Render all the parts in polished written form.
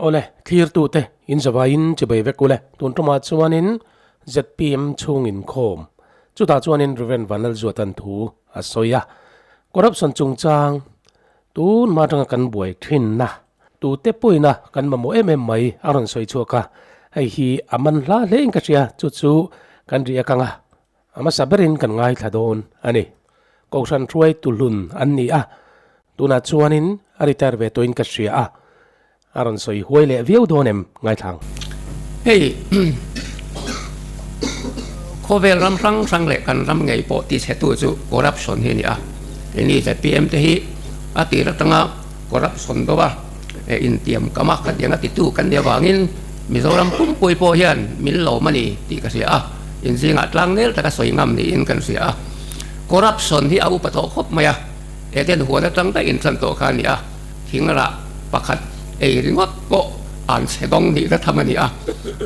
Awle, thlirtute in zavaiin chibai vek ule. Tun tumah chuanin zpm chhung inkhawm, chutah chuanin Rev. Vanlalzuatan thu a sawi a. Corruption chungchang tun hma atanga kan buai thinna, tute pawina kan mamawh em em mai a rawn sawi chhuak a. Hei hi a man hla hlein ka hria, chu chu kan riak ang a. A hmasa berin kan ngaithla dawn a ni. Kohhran hruaitu hlun an ni a, tunah chuanin a retire ve tawhin ka hria a, a rawn sawi huai leh viau dawn em ngaithla ang. Hei khawvel ram hrang hrang leh kan ram ngei pawh tichhetu chu corruption hi a ni a, keini zpm te hi a tir atanga corruption deuh a intiam kam a, khatiang a titu kan nih avangin Mizoram pumpui pawh hian min lawm a ni tih ka hria a, inzingah tlangnel taka sawi ngam niin kan hria a. Corruption hi a upa tawh khawp mai a, Eden huan atang daih intan tawh kha a ni a, thingrah pakhat ei ringawt pawh an chhe dawng nih na tham a ni a,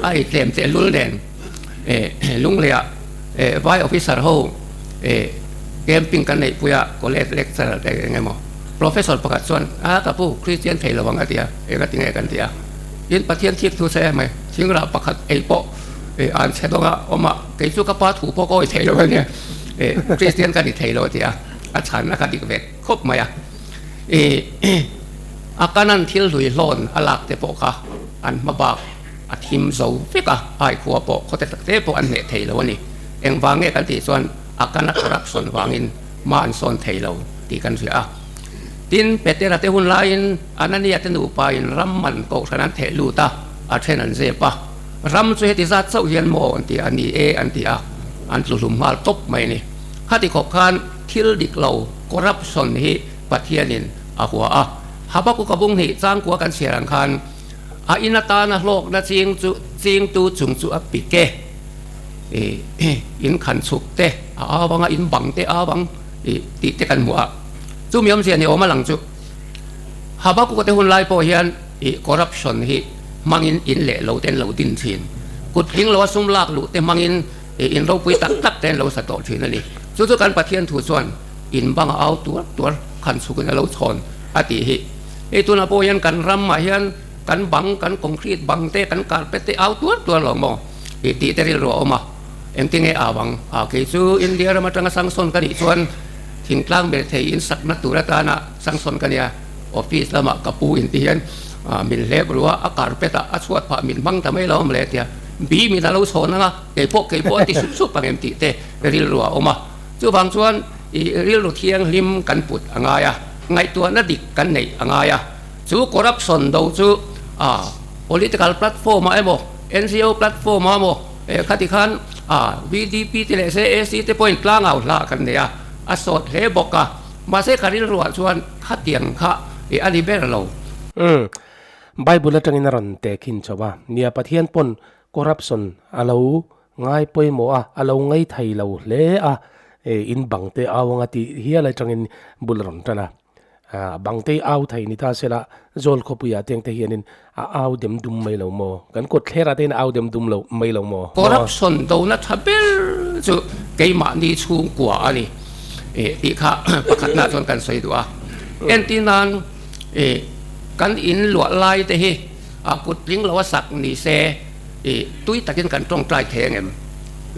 a ei tlem tehlul nen Lungleiah vai officer ho camping kan neihpui a, college lecturer te eng emaw professor pakhat chuan a ka pu Christian thei lo ang a ti a, eng a ti nge kan ti a, tin Pathian thik thu che mai thingrah pakhat ei pawh an chhe dawng a awm a, kei chu ka pa thu pawh ka awih thei lo a nia, Christian ka ni thei lo a ti a, a chhanna kha dik ve khawp mai a, a kanan thil hlui hlawn a lak te pawh kha an hma bak. A thim zo vek a, aikhua pawh khawte tak te pawh an hneh thei lo a ni. Engvang nge kan tih chuan a kana corruption vangin hma an sawn thei lo tih kan hria a. Tin, Petera te hun laiin Anania te nupain ram man kohhran an theh lut a, a then an zep a. Ram chu heti zat chauh hian maw an ti a, ni e an ti a, an tlu hlum nghal tawp mai a ni. Khati khawp khan thil dik lo, corruption, hi Pathianin a hua a. Habakuka bung hnih changkua kan chhiar ang khan, A in atana hlawkna ching chu chingtu chung chu a pik e. I in khan chhuk te a au ang a, in bang te a au ang i tih te kan hmuh a. Chumi awmzia ni awm a lang chu Habakkuk te hun lai pawh hian i corruption hi hmangin in leh lo te an lo din thin. Kut tling lo a sum lak luh te hmangin i in ropui tak tak te an lo sa tawh thin a ni. Chu chu kan Pathian thu chuan in bang a au tuar tuar khan chhukin a lo chhawn a tih hi. Hei tunah pawh hian kan ramah hian kan bang, kan concrete bang te, kan carpet te au tuar tuar lo maw tih tih te rilru a awm a. Engtinge au ang? A kei chu India ram atanga sanction ka nih chuan thingtlang ber thei in sakna tur atana sanction ka nia. Office lamah ka pu in ti hian min hlep ru a, a carpet ah a chhuat phah min hmang ta mai lo awm le tia bim in a lo chhawn ang a, kei pawh kei pawh a ti sup sup ang em tih te rilru a awm a. Chuvang chuan i rilru thianghlim kan put a ngai a. Ngaihtuahna dik kan neih a ngai a, chu corruption do chu a political platform ah emaw NGO platform ah emaw khati khan a VDP te leh CAC te pawhin tlangau hla kan nei a, a sawt hle bawk a, mahse ka rilruah chuan khatiang kha i a ni ber lo. Umm. Bible atangin a rawn tehkhin chho a, nia Pathian pawn corruption a lo Ngai pawimawh a, a lo ngai thei lo hle a, in bang te au anga tih hial atangin bul a rawn tan a. Bang te au thei ni ta sela, Zawl khawpuiah teng te hianin a au dem dum mai lo maw? Kan kawt thlerah te hian a au dem dum lo mai lo maw? Corruption dona tha ber chu keimahni chhungkua a ni tih kha pakhatna chuan kan sawi duh a. Entir nan kan in luah lai te hi a kut tling lo a sak ni se, I tui takin kan tawngtai thei ang em?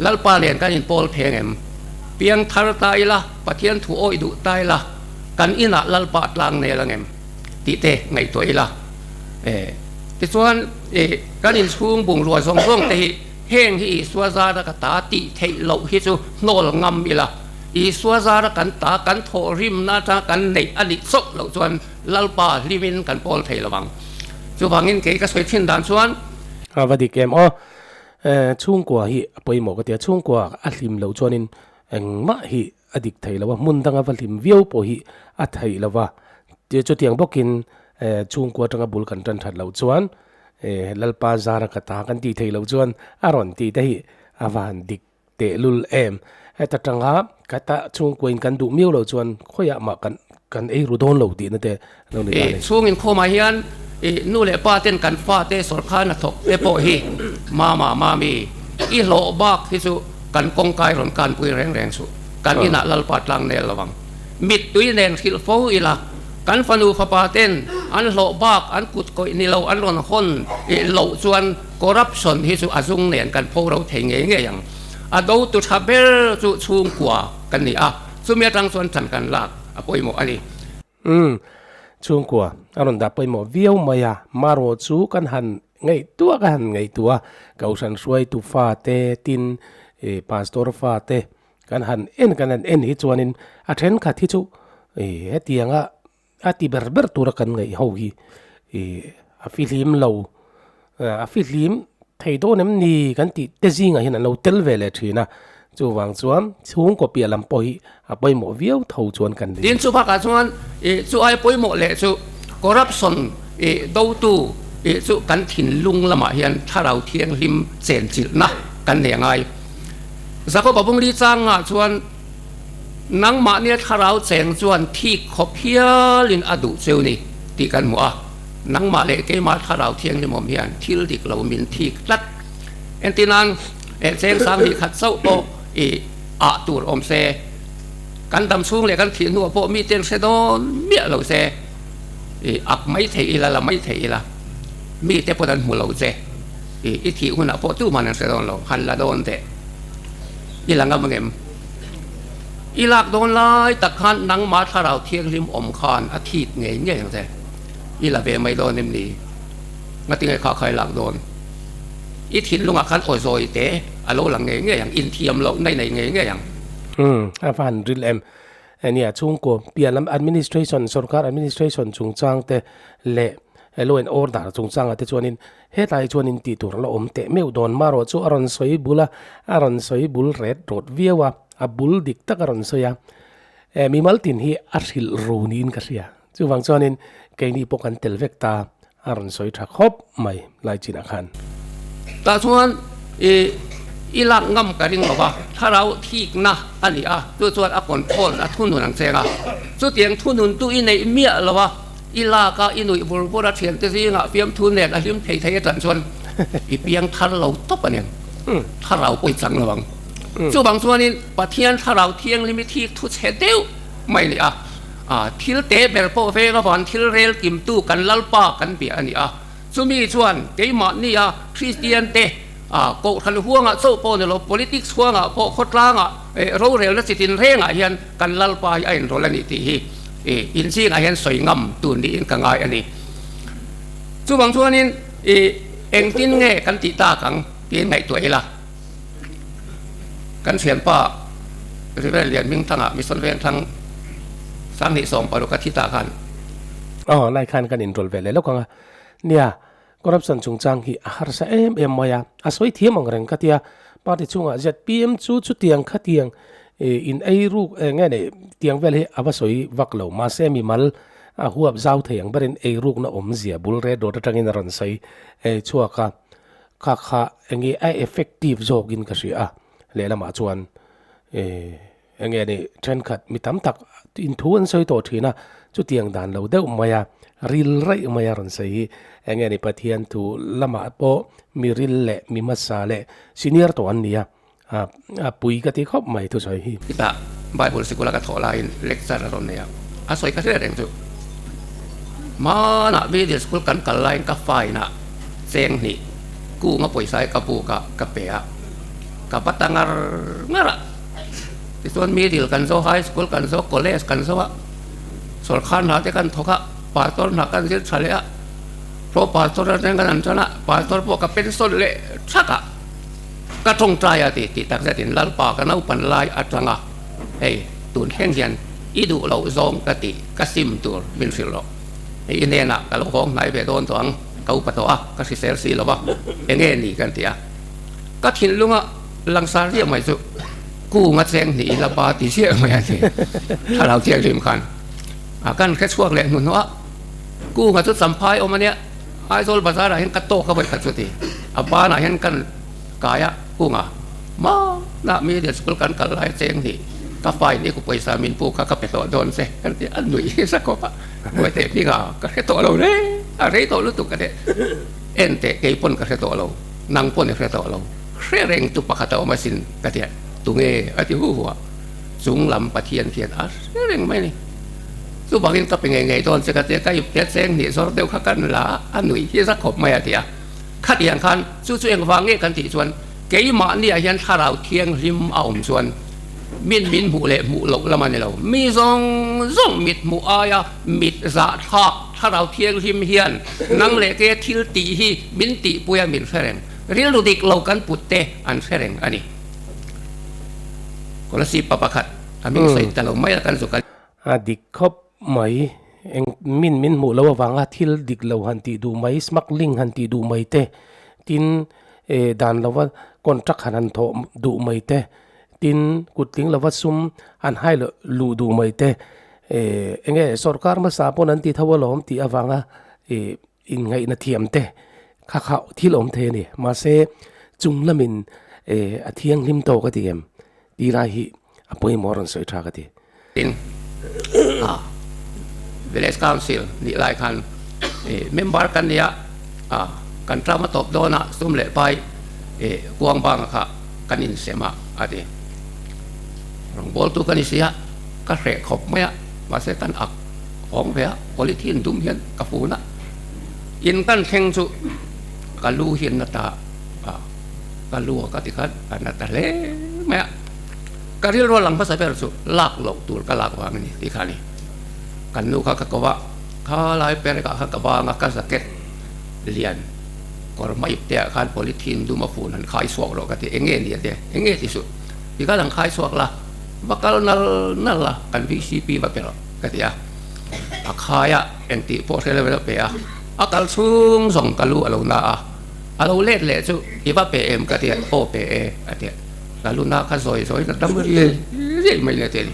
Lalpa nen kan inpawl thei ang em? Piang thar ta ila, Pathian thu awih duh ta ila, kan inah Lalpa a tlang nel ang em? Tih te ngaihtuah ila. E, tichuan, e, kan inchhung bungrua zawng zawng te hi heng hi Isua zara ka ta tih theih loh hi chu hnawl ngam ila, Isua zara kan ta kan thawh rimna atanga kan neih a nih chauh loh chuan Lalpa hlimin kan pawl thei lo ang. Chuvangin kei ka sawi thin dan chuan. A va dik em aw. Chhungkua hi a pawimawh ka ti a, chhungkua a hlim loh chuanin engmah hi a dik thei lo a, hmun danga va hlim viau pawh hi a theih lo va. Chutiang bawkin chhungkua atanga bul kan tan that loh chuan Lalpa zara ka ta kan tih theih loh chuan a rawn tih te hi a va han dik Tehlul em? Heta tanga ka ta chhungkuain kan duh miau loh chuan khawiah mah kan kan ei ru dawn lo tihna te lo ni ta a ni. Chhung inkhawmah hian i nu leh pa ten kan fate sawrkar hnathawk te pawh hi mama mami i hlawh bak hi chu kan kawngkai rawn kanpui reng reng suh. Kan inah Lalpa tlang nel lo ang. Mittui nen hrilh fo ila. Kan fanu fapa ten an hlawh bak an kut kawih ni lo an rawn hawn loh chuan corruption hi chu a zung nen kan pho ro thei ngei ngei ang. A do tu tha ber chu chhungkua kan ni a, chumi atang chuan tan kan lak a pawimawh a ni. Umm, chhungkua a rawn dah pawimawh viau mai a, marawh chu kan han ngaihtuah ka han ngaihtuah a, Kohhran hruaitu fate tin Pastor fate Kan han en kan han en hi chuanin a thenkhat hi chu ih hetianga a ti ber ber tura kan ngaih ho hi ih a fihlim lo a fihlim thei dawn em ni kan tih te zingah hian an lo tel ve leh thin a, chuvang chuan chhungkaw piah lam pawh hi a pawimawh viau tho chuan kan ring. Tin, chu bakah chuan ih chu ai pawimawh leh chu corruption ih dotu ih chu kan thinlung lamah hian thlarau thianghlim chenchilhna kan nei a ngai. Jakob a bungli changah chuan, Nangmahnia thlarau cheng chuan thik khawp hialin a duh cheu ni tih kan hmu a. Nangmah leh keimah thlarau thianghlimawm hian thil dik lo min thik tlat. Entirnan, cheng sang hnih khat chauh pawh i ah tur awm se, kan dam chhung leh kan thih hnuah pawh miten hre dawn miah lo se, i ak mai thei ila, la mai thei ila, mite pawn an hmu lo che. I i thih hunah pawh tuman an hre dawn lo, han la dawn teh. I la ngam angem? I lak dawn lai tak khan nangmah thlarau thianghlim awm khan a thik ngei ngei ang che. I la ve mai dawn em ni? Ngatinge kha kha i lak dawn? I thinlungah khan aw zawi te a lo lang ngei ngei ang, inthiam loh na i nei ngei ngei ang. Umm, a va han ril em. Nia, chhungkaw piah lam administration, sorkar administration chungchang te leh law and order chungchangah te chuanin Hetlai chuan in tih tur a la awm teh meuh dawn marawh chu a rawn sawi bul a, a rawn sawi bul ret rawt viau a, a bul dik tak a rawn sawi a. Eh mimal tin hi a hrilh ru niin ka hria. Chuvang chuanin keini pawh kan tel vek ta a rawn sawi tha khawp mai lai chinah khan. Tah chuan i i lak ngam ka ring lo va, thlarau thikna a ni a, chu chuan a control a thunun ang cheng a. Chutiang thunun tu i neih miah lo a. I lak a, i nuih vur vur a, thiante zingah fiamthu nen a hlim thei thei atan chuan i piang thar lo tawp a nen, thlarau pawh i chang lo ang. Chuvang chuanin Pathian thlarau thianghlim i thik thu chhe deuh mai a ni a, thil te ber pawh veng avan thil rel kimtu kan Lalpa kan bia a ni a, chumi chuan keimahnia Kristian te Kohhran huangah chauh pawh ni lo, politics huangah pawh khawtlangah rorelna chi tinrengah hian kan Lalpa hi a inrawlh a ni tih hi in zingah hian sawi ngam tur niin ka ngai a ni. Chuvang chuanin i engtin nge kan tih tak ang tiin ngaihtuah ila. Kan thianpa Reverend Lianhmingthanga Mission Vengthlang 2016 a thi ta khan. Aw, lai khan kan inrawlh ve leh lawk ang a. Nia, Corruption chungchang hi a harsa em em mai a, a sawi thiam ang reng ka tia, party chungah zpm chu chutiang khatiang in ei ruk eng nge nei tiang vel hi a va sawi vak lo, mahse mimal a huap zau thei ang berin ei rukna awmzia bul ret rawt atangin a rawn sawi chhuak a, kha kha eng nge a effective zawkin ka hria a, lehlamah chuan Eng nge ni, thenkhat mi tam tak in thu an sawi tawh thin a, chutiang dan lo deuh mai a, ril raih mai a rawn sawi hi. Eng nge ni, Pathian thu lamah pawh mi ril leh mi hmasa leh senior tawh an ni a, a pui ka ti khawp mai thusawi hi. Chutah Bible sikula ka thawh laiin lecture a rawn nei a, a sawi ka hre reng chu. Hmanah middle school kan kal laiin ka fine a cheng hnih kunga pawisa hi ka buk a, ka pe a, ka va ta ngar ngar a. Tichuan middle kan zo, high school kan zo, college kan zo a, sawrkar hna te kan thawk a, pastor hna kan zir tha leh a, pro pastor atang kan han tan a, pastor pawh ka pension leh thak a, ka tawngtai a ti tih tak zetin Lalpa ka naupan lai atanga hei tun thleng hian i duh loh zawng ka tih ka sim tur min hrilh rawh. Hei i hnenah ka lo hawng hnai ve dawn tawh ang, ka upa tawh a, ka hrisel si lo va, enge ni kan ti a, ka thinlunga Langsar riah mai chu kung a cheng hnih ila pa ti chiah mai a ti. Thlarau thianghlim khan a kan hre chhuak leh hnuhnawh a, kunga chu champhai awm a nia, Aizawl bazar ah hian ka tawk a vawi khat chu ti. A banah hian kan kai a, kunga hmanah middle school kan kal lai cheng hnih ka fine i ku pawisa min pu kha ka pe tawh dawn che kan ti a, nuih hi sa khawp a, buai teh hming a ka hre tawh lo re, a rei tawh lutuk ka teh en teh kei pawn ka hre tawh lo, nang pawn i hre tawh lo. Hre reng tu pakhat a awm asin ka ti a, tunge a ti hu hu a, chung lam Pathian khian a hre reng mai a ni. Chuvangin ka pe ngei ngei dawn che ka ti a, ka ipte cheng hnih zawr deuh kha kan la a nuih hi za khawp mai a ti a. Khatiang khan chu chu engvang nge kan tih chuan keimahniah hian thlarau thianghlim a awm chuan min min hmuh leh hmuh loh lam a ni lo. Mi zawng zawng mit hmuh aia mit zahthlak thlarau thianghlim hian nang leh ke thil tih hi min tihpui a min hre reng. Rilru dik lo kan put te an hre reng a ni. Kolasib pa pakhat a hming sawi ta lo mai a kan zuk a. A dik khawp mai. Eng min min hmuh loh avanga thil dik lo han tih duh mai, smuggling han tih duh mai te, tin eh dan lova contract han han thawh duh mai te, tin kut tling lova sum han hai loh luh duh mai te, eh eng nge sorkar hmasa pawn an ti tho alawm tih avanga ih inngaihna thiam te kha kha thil awm thei a ni. Mahse chung lamin eh a thianghlim tawk a ti em tih lai hi a pawimawh a rawn sawi tha ka ti. Tin, a Village Council nih lai khan member kan nia a kan term a tawp dawn a sum leh pai kuang banga kha kan insem a a ti. Rawngbawltu ka ni si a, ka hreh khawp mai a, mahse kan ak hawng ve a, polythene dum hian ka fun a, in kan thleng chu ka lu hian na ta a, ka lu a ka ti khan a na ta hle mai a. Ka rilru a lang hmasa ber chu lak loh tur ka lak vang a ni tih kha a ni. Kan nu kha ka ko a, kha lai perek ah khan ka vang a, ka jacket lian kawr hma ip te ah khan polythene dum a fun han khai chhuak rawh ka ti, eng nge ni a ti, eng nge ti suh, ti khan han khai chhuak la, va kal nal nal la, kan VCP va pe rawh ka ti a, a khai a, engtih pawh hre lo in a pe a, a kal chhung zawng ka lu a lo na a, a lo let leh chu i va pe em ka ti a, aw pe e a ti a. Ka luna kha zawi zawi na dam riai riai mai le tih a ni.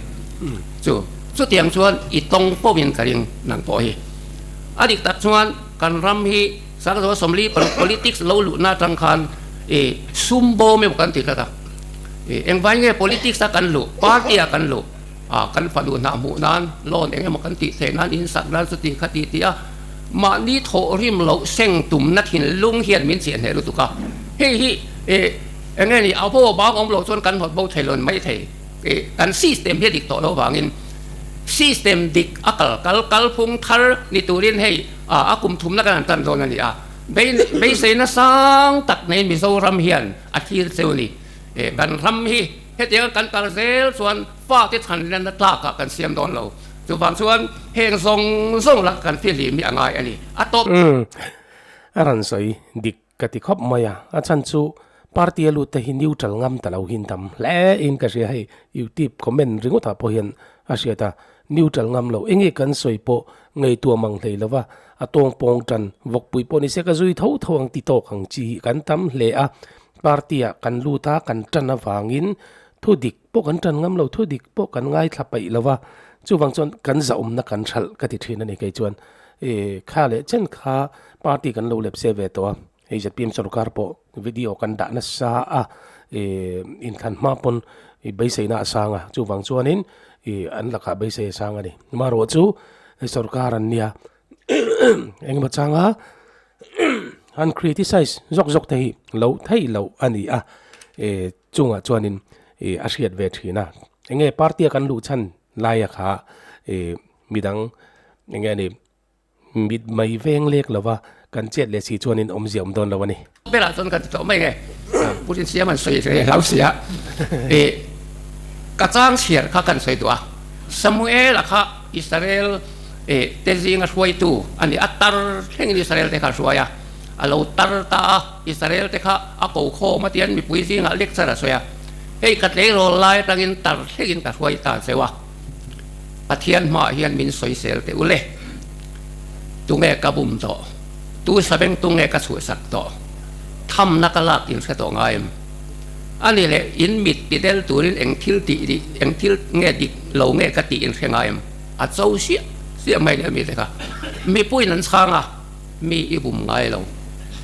Chu chutiang chuan i tawng pawhin ka ring nang pawh hi. A dik tak chuan kan ram hi Sangzawl 46 politics lo luhna atang khan i sum bawm emaw kan ti tlat a. I engvai nge politics a kan luh, party a kan luh a kan fanu hnah hmuh nan loan eng emaw kan tih theih nan insak nan chuti kha ti tih a mahni thawh rim loh seng tumna thinlung hian min chiah hneh lutuk a. Hei hi i Eng nge ni, a bo bang awm loh chuan kan hnawt bo thei lo mai thei. Ih, kan system hi a dik tawh lo vangin system dik a kal kal kalphung thar ni turin hei a kum thumna kan han tan dawn a ni a. Beiseina sang tak nei Mizoram hian a thlir cheu a ni. Ih, kan ram hi hetianga kan kal zel chuan fate chhanlenna tlakah kan siam dawn lo. Chuvang chuan heng zawng zawng lah kan fihlim hi a ngai a ni. A tawp. A rawn sawi dik Ka ti khawp mai a, a chhan chu party a lut te hi neutral ngam ta lo hin tam hle in ka hria hei youtube comment ringawt ah pawh hian a hriat a, neutral ngam lo enge kan sawi pawh ngaihtuah mang hlei lo va, a tawng pawng tan vawkpui pawh ni se ka zui tho tho ang ti tawk ang chi hi kan tam hle a, party ah kan lut a kan tan avangin thu dik pawh kan tan ngam lo thu dik pawh kan ngaithla paih lo va, chuvang chuan kan zahawmna kan hralh ka ti thin a ni kei chuan. E kha leh chen kha party kan lo lepse ve tawh a, hei zpm sorkar pawh video kan dah nasa a, e inthlan hma pawn i beiseina a sang a, chuvang chuanin i an lakah beisei a sang a ni. Marawh chu hei sorkar an nia engemaw changa han criticize zawk zawk te hi lo theih loh a ni a, e chungah chuanin i a hriat ve thin a, enge party a kan luh chhan laia kha e Midang eng nge ni, mit mai veng lek lova kan chet leh si chuanin awmzia awm dawn lo a ni. Berah chuan kan ti tawh mai nge, Putin siam an sawi ve hlau sia, ih ka chang chhiar kha kan sawi duh a, Samuel-a kha Israel ih te zinga hruaitu a ni, a tar thlengin Israel te kha a hruai a, a lo tar ta a, Israel te kha a ko khawm a tian mipui zingah lecture a sawi a, hei ka tleirawl lai atangin tar thlengin ka hruai ta cheu a. Pathian hmaah hian min sawisel teh u le. Tunge ka bum tawh? Tu saveng tunge ka chhuahsak tawh? Thamna ka lak in hre tawh ngai em? A ni leh, in mit ti del turin eng thil tih dik, eng thil nge dik lo nge ka tih in hre ngai em? A cho siah siah mai leh mi te kha. Mipuiin an chhang a, mi i bum ngai lo,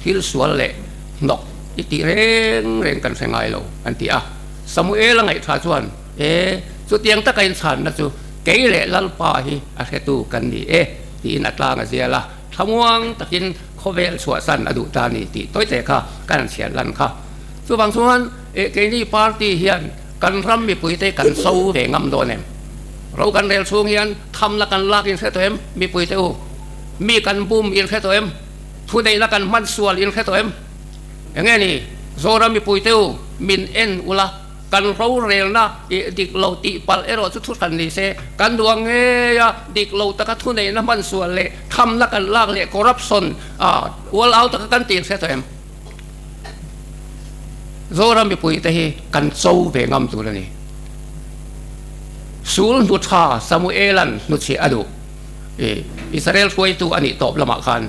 thil sual leh hnawk i tih reng reng kan hre ngai lo, an ti a. Samuel a ngaihthla chuan, E, chutiang taka inchhanna chu kei leh Lalpa hi a hretu kan ni e, tiin a tlang a zial a, thlamuang takin khawvel chhuahsan a duh ta ni tih tawite kha kan han chhiat lan kha. Chuvang chuan e, keini party hian kan ram mipuite kan so ve ngam dawn em? Ro kan rel chhung hian thamna kan lak in hre tawh em mipui te u? Mi kan bum in hre tawh em? Thuneihna kan hman sual in hre tawh em? Enge ni Zoram mipui te u min en ula, kan rorelna i dik lo tih palh erawh chu thuhran ni se, kan duh ang ngei a, dik lo taka thuneihna hman sual leh thamna kan lak leh corruption a ual au taka kan tih in hre tawh em? Zoram mipui te hi kan cho ve ngam tur a ni. Sul hnu tha Samuelan hnuchhiah a duh. I Israel hruaitu a nih tawp lamah khan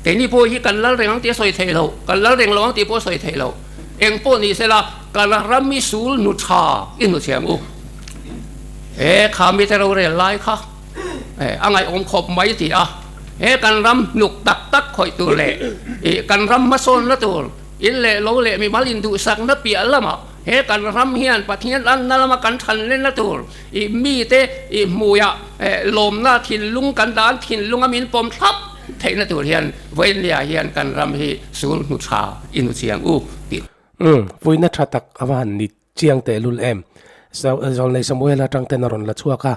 keini pawh hi kan lal reng ang tih a sawi theih loh, kan lal reng lo ang tih pawh a sawi theih loh. Eng pawh ni sela kan ram i sul hnu tha i hnuchhiah ang u. He kha mite rorel lai kha a ngaihawm khawp mai ti a, he kan ram hnuk tak tak khawih tur leh ih kan ram hmasawnna tur in leh lo leh mimal induhsakna piah lamah he kan ram hian Pathian anna lama kan thanlenna tur ih mite ih hmuiah lawmna thinlung kan dan thinlunga min pawm thlap theihna tur hian vawiinliah hian kan ram hi sul hnu tha i hnu chiang u tih. Umm, vawiina tha tak a va han ni Chiang tehlul em? Zawlnei Samuela atang ten a rawn la chhuak a,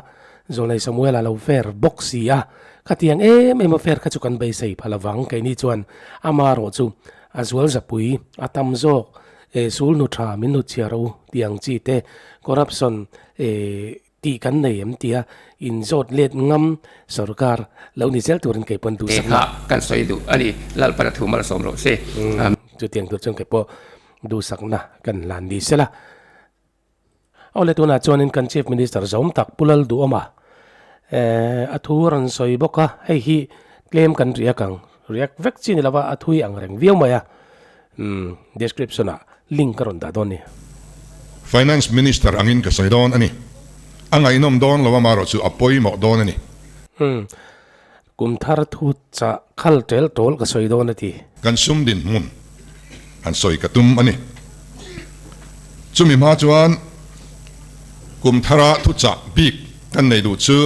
Zawlnei Samuela lo fair bawk si a, khatiang em em a fair kha chu kan beisei pha lovang keini chuan ama erawh chu a zual zapui a tam zawk e sulhnu tha min hnut chhiar u tih ang chi te corruption e tih kan nei em tia inzawt let ngam sorkar lo ni zel turin kei pawn duhsak na. Kha kan sawi duh a ni, Lalpana thu malsawm rawh se. Chutiang tur chuan kei pawh duhsakna kan hlan ni sela. Awle tunah chuanin kan Chief Minister zawm tak Pu Lalduhawma a thu a rawn sawi bawk a, hei hi tlem kan riak ang, riak vek chi ni lova a thui ang reng viau mai a, description ah link ka rawn dah dawn ni. Finance Minister angin ka sawi dawn a ni. A ngaihnawm dawn lo amarawh chu a pawimawh dawn a ni. Kum thar thu chah khal tel tawl ka sawi dawn a ti. Kan sum dinhmun han sawi ka tum a ni. Chumi hma chuan kum thara thu chah bik kan nei duh chu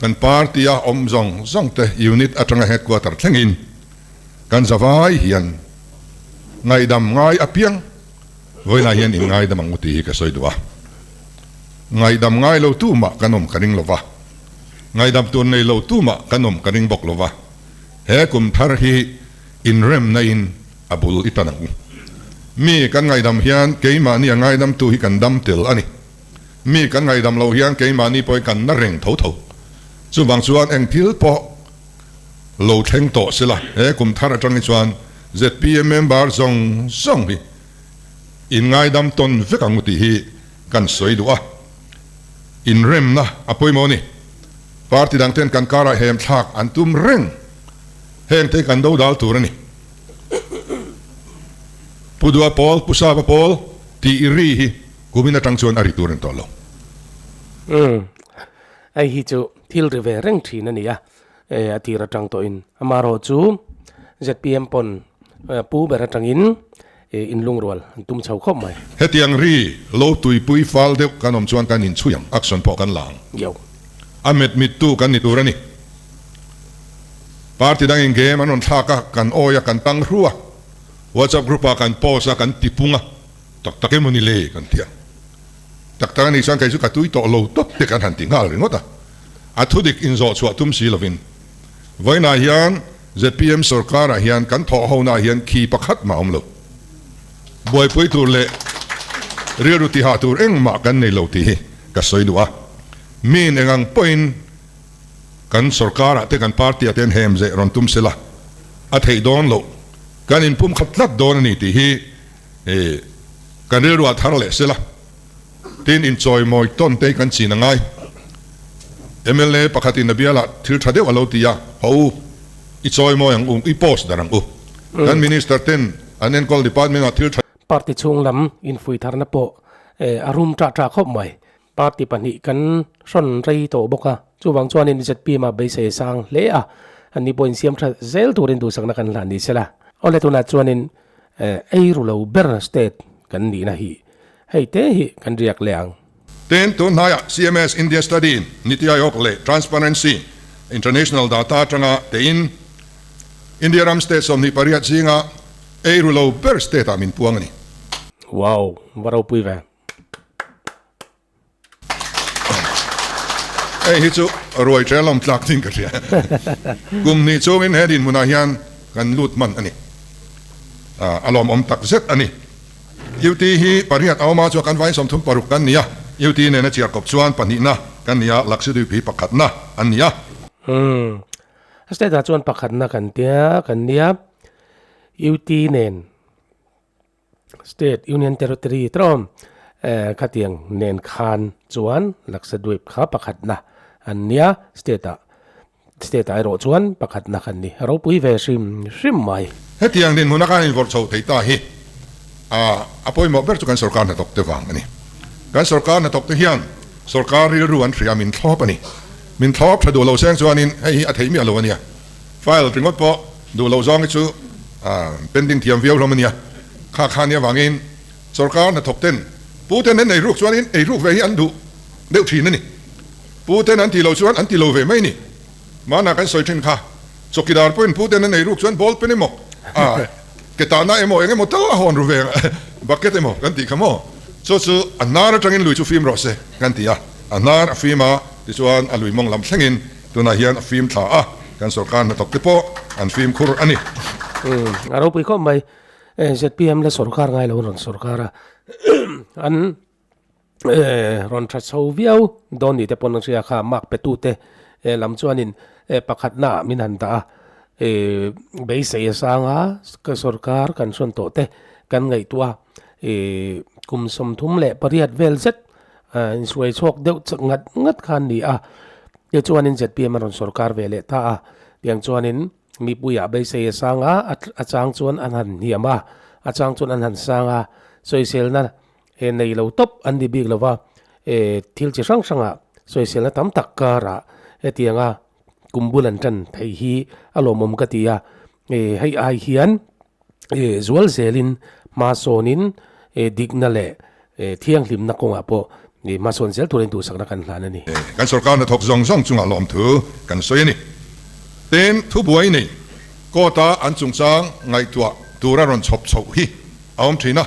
kan party a awm zawng zawng te unit atanga headquarter thlengin kan zavai hian ngaihdam ngai apiang vawiinah hian inngaidam ang u tih hi ka sawi duh a. Ngaihdam ngai lo tu mah kan awm ka ring lo va, ngaihdam tur nei lo tu mah kan awm ka ring bawk lo va, he kum thar hi inremna in a bul i tan ang. Mi kan ngaihdam hian keimahni a ngaidamtu hi kan dam tel a ni. Mi kan ngaihdam loh hian keimahni pawhin kan na reng tho tho. Chuvang chuan eng thil pawh lo thleng tawh sela, he kum thar atang hi chuan zpm member zawng zawng hi inngaidam tawn vek ang u tih hi Kan sawi duh a, inremna a pawimawh a ni. Party dang ten kan karah hem thlak an tum reng, heng te kan do dal tur a ni. Pu Dua Pawl, Pu Sapa Pawl tih ri hi kumin atang chuan a ri tur a ni tawh lo. Umm, hei hi chu thil ri ve reng thin a ni a, a tir atang tawhin. Amaherawhchu zpm pawn pu ber atangin inlungrual an tum chho khawp mai. Hetiang ri lo tuipui fal deuh kan awm chuan kan inchhui ang, action pawh kan la ang. Yo. A met mittu kan ni tur a ni. Party dangin game an rawn thlak a, kan awi a, kan tang hru a, WhatsApp group ah kan post a, kan tipung a, tak tak emaw ni le kan ti a. Tak tak a nih chuan kei chu ka tui tawh lo tawp te kan han ti nghal ringawt a. A thudik inzawh chhuah tum si lovin vawiinah hian zpm sorkarah hian kan thawh honaah hian khi pakhat mah a awm lo. Buaipui tur leh rilru tihah tur engmah kan nei lo tih hi ka sawi duh a. Miin eng ang pawhin kan sorkarah te kan party-ah te an hem zeh rawn tum sela a theih dawn loh, kan inpumkhat tlat dawn a ni tih hi kan rilruah thar leh sela. Tin, inchawimawi tawn te hi kan chin a ngai. Mla pakhatin a bialah thil tha deuh a lo ti a, Haw u, i chawimawi ang u, i post dar ang u. Kan Minister ten an enkawl department ah thil tha. Party chhung lam infuih tharna pawh a rum ṭah ṭah khawp mai. Party pahnih kan hrawn rei tawh bawk a, chuvang chuanin zpm a beisei sang hle a, anni pawh insiam ṭha zel turin duhsakna kan hlan ni sela. Awle tunah chuanin eiru lo ber state kan nihna hi Hei te hi kan riak leh ang. Tin, tun hnaiah CMS India Study in Niti Aayog leh Transparency International data atanga tein India ram state 28 zinga ei ru lo ber state ah min puang a ni. Wow, va ropui ve. Hei hi chu ruai ṭe lawm tlak ding ka hria. Kum hnih chungin he dinhmunah hian kan lut hman a ni. A lawmawm tak zet a ni. UT hi pariat a awm a, chuan kan vain 36 kan ni a. UT nena chiar kawp chuan pahnihna kan ni a, Lakshadweep hi pakhatna an ni a. Umm. State ah chuan pakhatna kan tia kan nia. UT nen State Union Territory tawm khatiang nen khan chuan Lakshadweep kha pakhatna an nia. State ah State ah erawh chuan pakhatna kan ni. A ropui ve hrim hrim mai. Hetiang dinhmun a kan invawrh chho thei ta hi a pawimawh ber chu kan sorkar hnathawk te vang a ni. Kan sorkar hnathawk te hian sorkar rilru an hria min thlawp a ni. Min thlawp tha duh lo seng chuanin hei hi a theih miah lo a nia. File ringawt pawh duh loh zawng hi chu pending thiam viau hlawm a nia. Kha kha nia vangin sorkar hnathawk ten pu ten an eiruk chuanin eiruk ve hi an duh deuh thin a ni. Pu ten an ti lo chuan an ti lo ve mai ni. Mahna kan sawi thin kha chawkidar pawhin pu ten an eiruk chuan ball pen emaw a ke tahna emaw eng emaw tal a hawn ru ve bucket emaw kan tih kha maw. Chu chu a hnar atangin lui chu fim rawh se kan ti a, a hnar a fim a tichuan a lui mawng lam thlengin Tunah hian a fim thla a, kan sorkar hnathawk te pawh an fimkhur a ni. Umm a ropui khawp mai. Zpm la sorkar ngai lo rawn sorkar a, an rawn tha chho viau dawn ni te pawn an hria kha mark pe tu te lam chuanin pakhatna ah min han dah a, beisei a sang a, ka sorkar kan hrawn tawh te kan ngaihtuah a, kum 38 vel zet Insuai chhuak deuh chak ngat ngat kha an ni a, tichuanin zpm a rawn sorkar ve leh ta a, tiang chuanin mipuiah beisei a sang a, a chang chuan an han hniam a, a chang chuan an han sang a, sawiselna nei lo tawp an ni bik lo va, thil chi hrang hrangah sawiselna tam tak karah hetianga kum bul an tan theih hi a lawmawm ka ti a, hei ai hian zual zelin hma sawnin dikna leh thianghlimna kawngah pawh hma sawn zel turin duhsakna kan hlan a ni. Kan sorkar hnathawk zawng zawng chungah lawmthu kan sawi a ni. Tin, thubuai nei court-a an chungchang ngaihtuah tura rawn chhawp chhoh hi a awm thin a.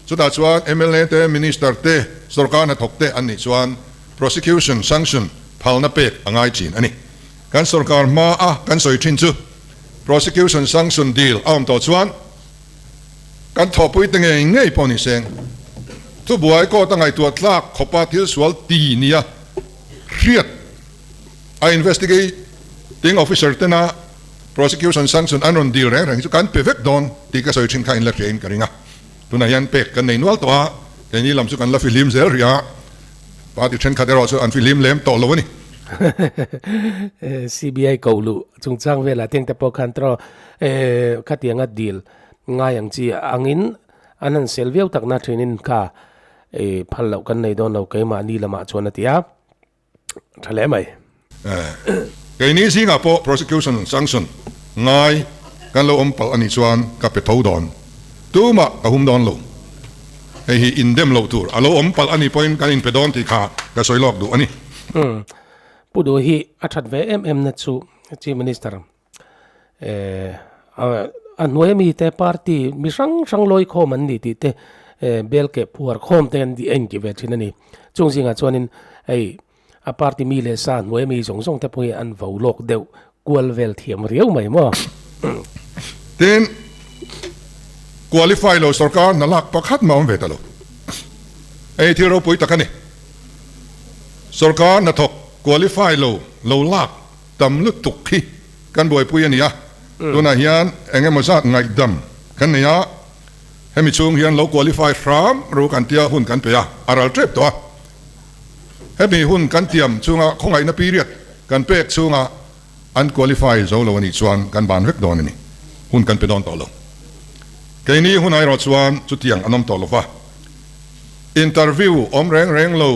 Chutah chuan mla te, Minister te, sorkar hnathawk te an nih chuan prosecution sanction phalna pek a ngai thin a ni. Kan sorkar hmaa kan sawi thin chu Prosecution sanction deal a awm tawh chuan kan thawhpui te ngei ngei pawh ni seng. Thubuai court a ngaihtuah tlak khawpa thil sual ti nia hriat a investigating officer tena prosecution sanction an rawn deal reng reng hi chu kan pe vek dawn tih ka sawi thin kha in la hria in ka ring a. Tunah hian pek kan nei nual tawh a, keini lam chu kan la fihlim zel rih a. Party thenkhat erawh chu an fihlim lem tawh lo a ni. CBI koh luh chungchang velah tengte pawh khan tawh khatianga dil ngai ang chi angin an han sel viau takna thinin kha phal loh kan nei dawn lo keimahni lamah chuan a ti a, tha hle mai. Keini zingah pawh prosecution sanction ngai kan lo awm palh a nih chuan ka pe tho dawn. Tumah ka hum dawn lo. Hei hi indem loh tur a lo awm palh a nih pawhin kan inpe dawn tih kha ka sawi lawk duh a ni. Umm. Pu Duh hi a that ve em em na chu Chief Minister eh a hnuai ami te party mi hrang hrang lawi khawm an ni tih te eh bel keh phuar khawm te an tih a inti ve thin a ni. Chung zingah chuanin hei a party mi leh sa hnuai ami zawng zawng te pawh hi an vo lawk deuh kual vel thiam riau mai maw. Tin, qualify lo sorkar hna lak pakhat mah awm ve ta lo. Hei thil ropui tak a ni. Sorkar hnathawk qualify lo lo lak tam lutuk hi kan buaipui a ni a. Tunah hian eng emaw zat ngaihdam kan nei a, hemi chhung hian lo qualify hram ru kan tia hun kan pe a, a ral tep tawh a. Hemi hun kan tiam chunga khawngaihna period kan pek chhunga an qualify zo lo a nih chuan kan ban vek dawn a ni. Hun kan pe dawn tawh lo. Keini hun erawh chuan chutiang an awm tawh lo va. Interview awm reng reng lo,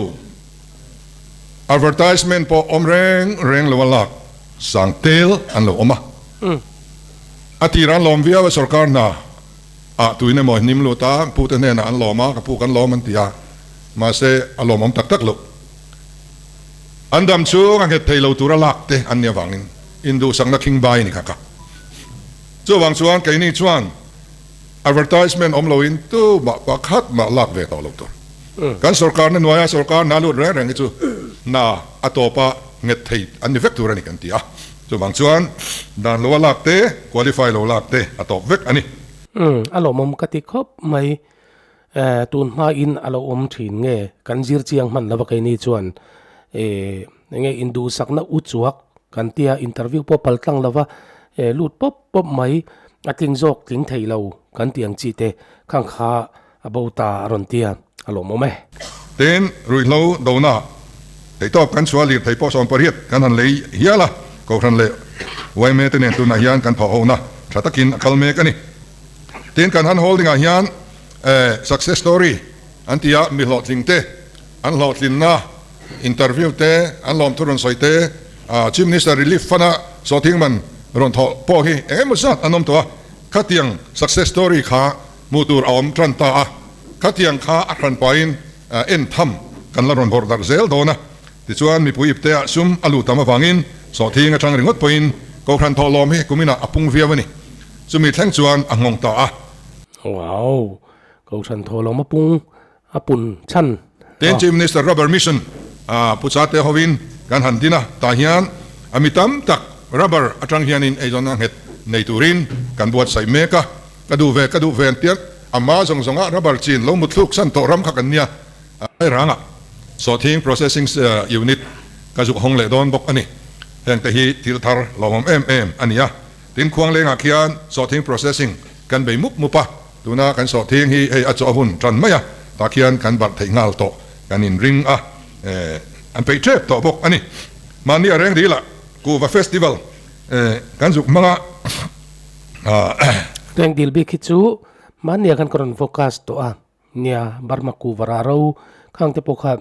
advertisement pawh awm reng reng lo a lak sang tel an lo awm a. A tirah an lawm viau a sorkar hna ah tuin emaw hnim lut a, pute hnenah an lawm a, ka pu kan lawm an ti a. Mahse, a lawmawm tak tak loh. An dam chhung a nghet thei lo tura lak te an nih avangin induhsakna khing bai a ni kha kha. Chuvang chuan keini chuan advertisement awm loin tu mah pakhat mah lak ve tawh lo tur. Kan sorkarna hnuaia sorkar hna lut reng reng hi chu hna a tawp a. nghet thei an ni vek tur a ni kan ti a. Chuvang chuan dan lo a lak te, qualify lo lak te a tawp vek a ni. Umm, a lawmawm ka ti khawp mai. Eh, tun hmain a lo awm thin nge kan zir chiang hman lova keini chuan eh enge induhsakna u chuak kan tia interview pawh pal tlang lova eh lut pawp pawp mai a tling zawk tling thei lo kan tih ang chi te khang kha a bo ta a rawn tia a lawmawm e. Tin, ruihhlo dona theihtawp kan chhuah lirthei pawh 18 kan han lei hial a, Kohhran leh yma te nen tunah hian kan thawhhona tha takin a kal mek a ni. Tin, kan han holding ah hian success story an ti a, mi hlawhtling te, an hlawhtlinna interview te, an lawmthu rawn sawi te, Chief Minister Relief Fund a sawhthing man rawn thawh pawh hi eng emaw zat an awm tawh a, khatiang success story kha hmuh tur a awm tan ta a, khatiang kha a hran pahin en tham kan la rawn vawrh darh zel dawn a, tichuan mipui ipte ah sum a luh tam avangin sawhthing atang ringawt pawhin Kohhran thawhlawm hi kuminah a pung viau a ni. Chumi thleng chuan a nghawng ta a. Wow! Kohhran thawhlawm a pung a pun chhan Tin Chief Minister Rubber Mission a Pu Chate hovin kan han din a, tah hian a mi tam tak rubber atang hianin eizawnna nghet nei turin kan buatsaih mek a, ka duh ve ka duh ve an tia, ama zawng zawnga rubber chin lo muthluk san tawh ram kha kan nia. Ranga Sawhthing Processing Unit ka zuk hawng leh dawn bawk a ni. Hengte hi thil thar lawmawm em em a ni a. Tin, Khuanglengah khian sawhthing processing kan bei mup mup a, tuna kan sawhthing hi hei a chaw hun tan mai a, tah khian kan barh theih nghal tawh kan inring a, an peih tep tawh bawk a ni. Mahni a reng dil ah Kuhva Festival kan zuk hmang a. Reng dil bik hi chu mahnia khan ka rawn focus tawh a, nia Burma Kuhva rah ro khang te pawh kha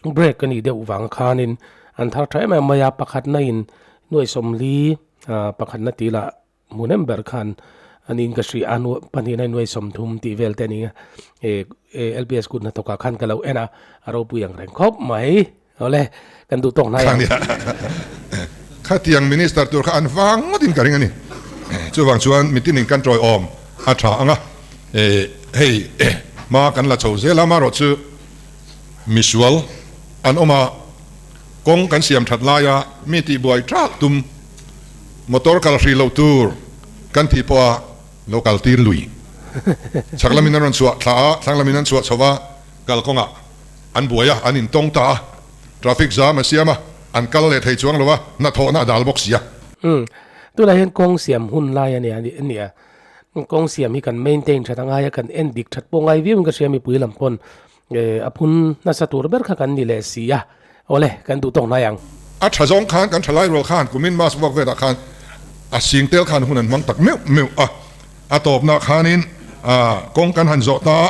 break a nih deuh vang khanin an thar tha em em mai a, pakhatna in nuaih sawmli ah pakhatna tih lah hmun em ber khan a niin ka hria a pahnihna in nuaih sawmthum tih vel te a ni a eh LPS kut hnathawk ah khan ka lo en a, a ropui ang reng khawp mai awle kan duh tawk hnai ang. Khatiang minister tur kha an vang ngawtin ka ring a ni, chuvang chuan mitin in kan tawiawm a tha ang a, hei hma kan la chho zel a, amaherawhchu Misual an awm a, kawng kan siam that laia mi tihbuai trak tum, motor kal hrih loh tur kan tih pawha lo kal tir lui. Chhak lamin an rawn chhuah thla a, thlang lamin an chhuah chho va, kal kawngah an buai a, an intawng ta a, traffic jam a siam a, an kal leh thei chuang lo a, hnathawhna a dal bawk si a. Umm, tunah hian kawng siam hun lai a nia. Kawng siam hi kan maintain that a ngai a, kan en dik that pawh ngai viau in ka hria mipui lam pawn a phun nasa tur ber kha kan ni leh si a, awle kan duh tawk hnai ang. A tha zawng khan kan tha lai rual khan kumin mask vuak velah khan a sing tel khan hun an hmang tak meuh meuh a, a tawpna khanin kawng kan han zawh ta a,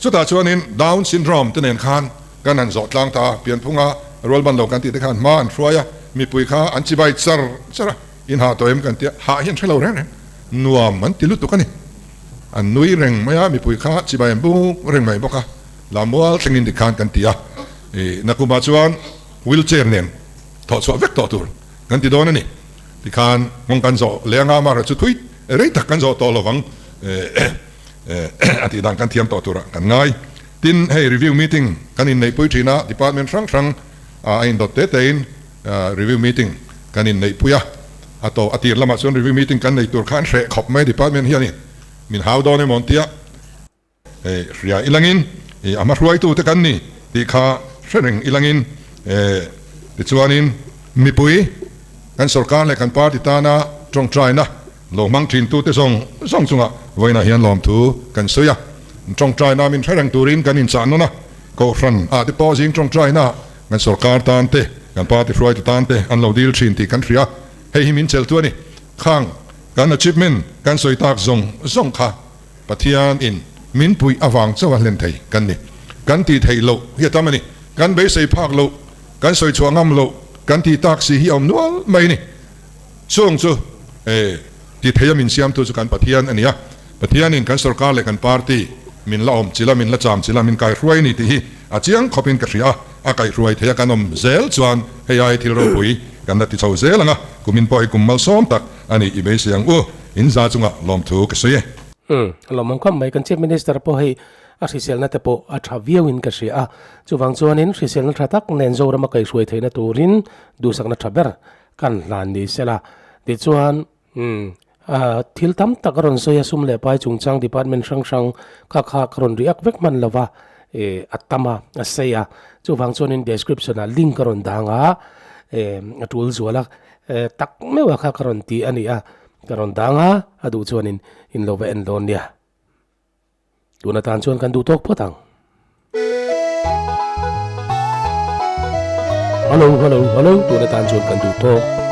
chutah chuanin Down syndrome te nen khan kan han zawh tlang ta a, pianphunga rual ban lo kan tih te khan hma an hruai a, mipui kha an chibai char char a. In hah tawh em kan tia, hah hi an hre lo reng reng, nuam an ti lutuk a ni. An nui reng mai a, mipui kha chibai an buk reng mai bawk a, Lamual thlengin dik khan kan ti a, i nakumah chuan wheel chair nen thawh chhuah vek tawh tur kan ti dawn a ni. Tikhan nghawng kan zawh leh anga amaherawh chu thui rei tak kan zawh tawh lovang a tih dan kan thiam tawh turah kan ngai. Tin, hei review meeting kan inneihpui thin a, department hrang hrang a indawt te tein Review meeting kan inneihpui a, a to a tir lamah chuan review meeting kan nei tur kha an hreh khawp mai department hianin min hau dawn emaw an tia, hei hria ilangin i a hmahruaitu te kan ni tih kha hre reng ilangin tichuanin mipui kan sorkar leh kan party tana tawngtaina lo hmang thintu te zawng zawng chungah vawiinah hian lawmthu kan sawi a, tawngtaina min hre reng turin kan inchah nawn a, kohhran ah te pawh zing tawngtaina Kan sorkar tan te, kan party hruaitu tan te an lo dil thin tih kan hria. Hei hi min cheltu a ni. Khang kan achievement kan sawi tak zawng zawng kha Pathian in min puih avang chauh a hlen thei kan ni. Kan tih theih loh hi a tam a ni. Kan beisei phak loh, kan sawi chhuah ngam loh, kan tih tak si hi a awm nual mai a ni. Chung chu ti thei a min siamtu chu kan Pathian a ni a. Pathian in kan sorkar leh kan party min la awm chilh a, min la cham chilh a, min kaihruai a ni tih hi a chiang khawpin ka hria a, a kaihruai thei a kan awm zel chuan hei ai thil ropui kan la ti chho zel ang a, kumin pawh hi kum malsawm tak a nih i beisei ang u, in za chungah lawmthu ka sawi e. Umm, lawmawm khawp mai, kan Chief Minister pawh hei. A hriselna te pawh a tha viauin ka hria a, chuvang chuanin hriselna tha tak nen Zorama kaihruai theihna turin duhsakna tha ber kan hlan ni sela. Tichuan, umm, thil tam tak a rawn sawi a, sum leh pai chungchang department hrang hrang kha kha ka rawn react vek hman lo va, eh, a tam a, a sei a, chuvang chuanin description ah link a rawn dang a, eh, a tul zual a, eh, tak meuh a kha ka rawn ti a ni a, ka rawn dang a, a duh chuanin in lo va en dawn nia. Tun atan chuan kan duh tawk phawt ang. Hello, hello, hello, tun atan chuan kan duh tawk.